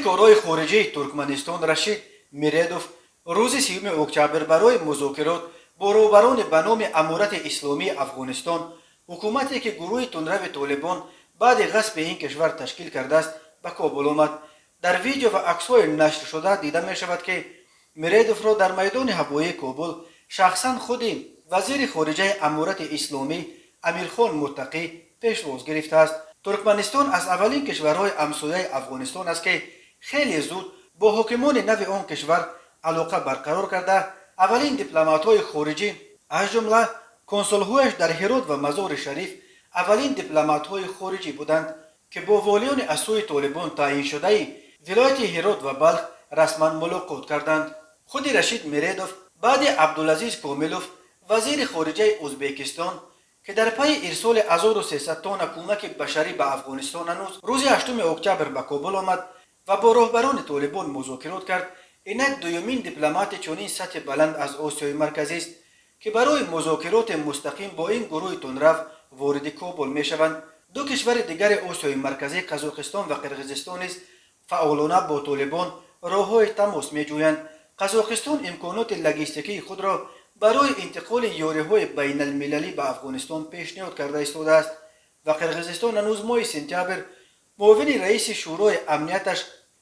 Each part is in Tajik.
Корҳои хориҷии Туркманистон Рашид Миредов рӯзи 30 октябр барои музокирот бо роҳбарони ба номи Аморати Исломии Афғонистон, ҳукумате, ки гурӯҳи тундрави Толибон баъди ғасби ин кишвар ташкил кардааст, ба Кобул омад. Дар видео ва аксҳои нашршуда дида мешавад, ки Миредовро дар майдони ҳавоии Кобул шахсан худи вазири хориҷаи Аморати Исломӣ Амирхон Муттақӣ пешвоз гирифтааст. Туркманистон аз аввалин кишварҳои ҳамсояи Афғонистон аст, ки хеле зуд бо ҳокимони нави он кишвар алоқа барқарор карда, аввалин дипломатҳои хориҷӣ, аз ҷумла консулҳояш дар Ҳирот ва Мазори Шариф, аввалин дипломатҳои хориҷӣ буданд, ки бо волиёни аз сӯи Толибон таъйиншудаи вилояти Ҳирот ва Балх расман мулоқот карданд. Худи Рашид Миредов баъди Абдулазиз Комилов, вазири хориҷаи Ӯзбекистон, ки дар пайи ирсоли 1300 тонна кӯмаки башарӣ ба Афғонистон ҳанӯз рӯзи 8 октябр ба Кобул омад ва бо роҳбарони Толибон музокирот кард, инак дуюмин дипломати чунин сатҳи баланд аз Осиёи Марказист, ки барои музокироти мустақим бо ин гурӯҳи тундрав вориди Кобул мешаванд. Ду кишвари дигари Осиёи Марказӣ, Қазоқистон ва Қирғизистон, низ фаъолона бо Толибон роҳҳои тамос меҷӯянд. Қазоқистон имконоти логистикии худро барои интиқоли ёриҳои байналмилалӣ ба Афғонистон пешниҳод карда истодааст ва Қирғизистон ҳанӯз моҳи сентябр муовини раиси Шӯрои амнияташ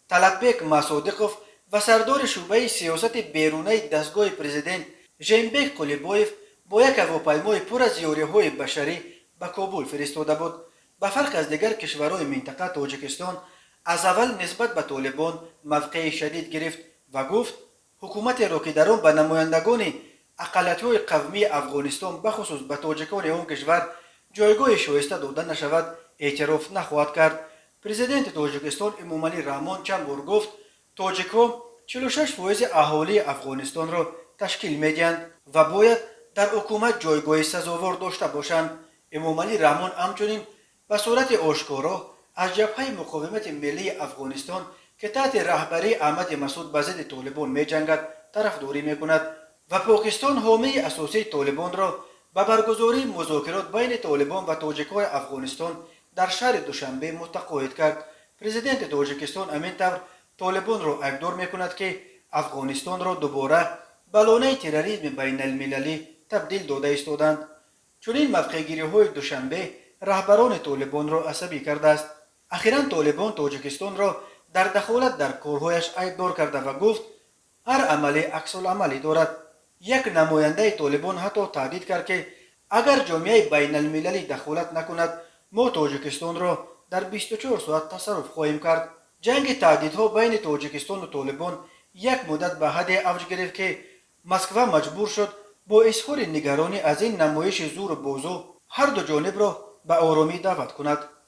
Талаббек Масодиқов ва сардори шӯъбаи сиёсати берунаи дастгоҳи президент Жээнбек Қулибоев бо як ҳавопаймои пур аз ёриҳои башарӣ ба Кобул фиристода буд. Ба фарқ аз дигар кишварҳои минтақа, Тоҷикистон аз аввал нисбат ба Толибон мавқеи шадид гирифт ва гуфт, ҳукуматеро, ки дар он ба намояндагони ақаллиятҳои қавмии Афғонистон, бахусус ба тоҷикони он кишвар, ҷойгоҳи шоиста дода нашавад, эътироф нахоҳад кард. Президенти Тоҷикистон Эмомалӣ Раҳмон чанд бор гуфт, тоҷикҳо 46 фоизи аҳолии Афғонистонро ташкил медиҳанд ва бояд дар ҳукумат ҷойгоҳи сазовор дошта бошанд. Эмомалӣ Раҳмон ҳамчунин ба сурати ошкоро аз Ҷабҳаи муқовимати миллии Афғонистон, ки таҳти раҳбарии Аҳмади Масуд ба зидди Толибон меҷангад, тарафдорӣ мекунад ва Покистон, ҳомии асосии Толибонро, ба баргузории музокирот байни Толибон ва тоҷикҳои Афғонистон дар шаҳри Душанбе мутақоид кард. Президенти Тоҷикистон ҳамин тавр Толибонро айбдор мекунад, ки Афғонистонро дубора ба лонаи терроризми байналмилалӣ табдил дода истоданд. Чунин мавқеъгириҳои Душанбе раҳбарони Толибонро асабӣ кардааст. Ахиран Толибон Тоҷикистонро дар дахолат дар корҳояш айбдор карда ва гуфт, ҳар амале аксуламале дорад. Як намояндаи Толибон ҳатто таҳдид кард, ки агар ҷомеаи байналмилалӣ дахолат накунад, мо Тоҷикистонро дар 24 соат тасарруф хоҳем кард. Ҷанги таҳдидҳо байни Тоҷикистону Толибон як муддат ба ҳадде авҷ гирифт, ки Москва маҷбур шуд бо изҳори нигаронӣ аз ин намоиши зӯру бозу ҳарду ҷонибро ба оромӣ даъват кунад.